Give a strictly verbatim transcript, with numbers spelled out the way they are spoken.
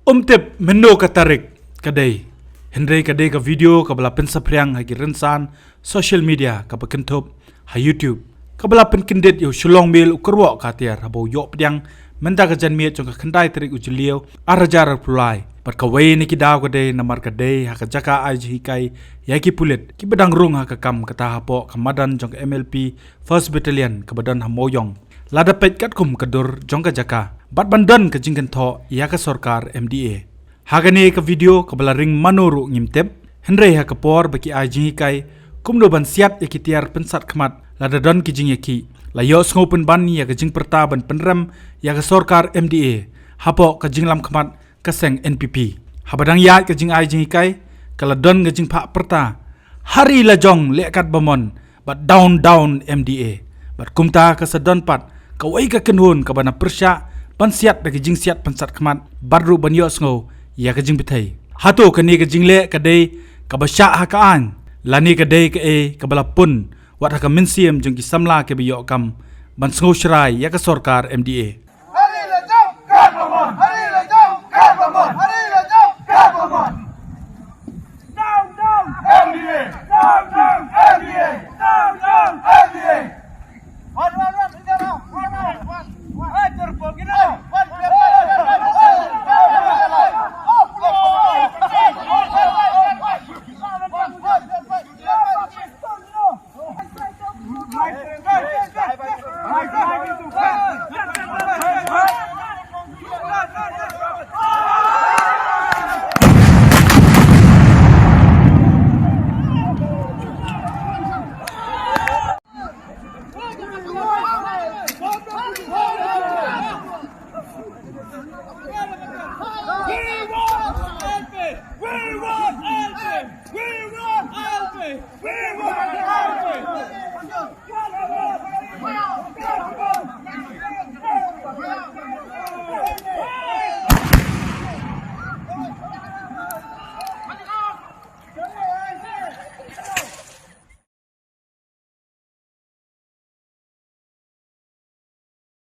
Um tip mynno ka tarik ka dei, hynrei ka dei ka video kaba la pynsaphriang ha ki rynsan social media kaba kynthup ha YouTube, kaba la pynkyndit ïa u Shillong Mail u kyrwoh ka tiar haba u ïoh pdiang mynta ka janmiet jong ka khyndai tarik u Jylliew ar hajar arphew lai. Bad kawei na ki daw ka dei namar ka dei ha ka jaka ai jinghikai ïa ki pulit kiba dang rung ha ka kam, kata hapoh ka madan jong ka M L P First Battalion kaba don ha Mawïong. Lada peit katkum ka dur jong ka jaka, bad ban don ka jingkynthoh ïa ka sorkar M D A. Ha kane ka video kaba la ring mano ruh ngim tip, hynrei ha ka por ba ki ai jinghikai kumno ban siat ïa ki tiar pynsat khmat lada don ki jingïakhih, la ïohsngew pynban ïa ka jingpyrta ban pynrem ïa ka sorkar M D A hapoh ka jinglam khmat ka seng N P P. Haba dang ïaid ka jingai jinghikai, ka la don ka jingphah pyrta, "Hari lajong leh katba mon, bad down down M D A." Bad kumta ka sa don pat kawei ka kynhun kaba na pyrshah ban siat da ka jingsiat pynsat khmat bad ruh ban ïohsngew ïa ka jingbthei. Hato kane ka jingleh ka dei kaba shah ha ka aiñ, lane ka dei kaei kaba la pun wat ha ka mynsiem jong ki samla kiba ïoh kam ban sngewshrai ïa ka sorkar M D A? Hari lajong katba mon. Hari lajong katba mon. Hari lajong katba mon. Down, down. M D A. Down, down. M D A. Down, down. M D A. One, one, one. One, one, one. One, one, one.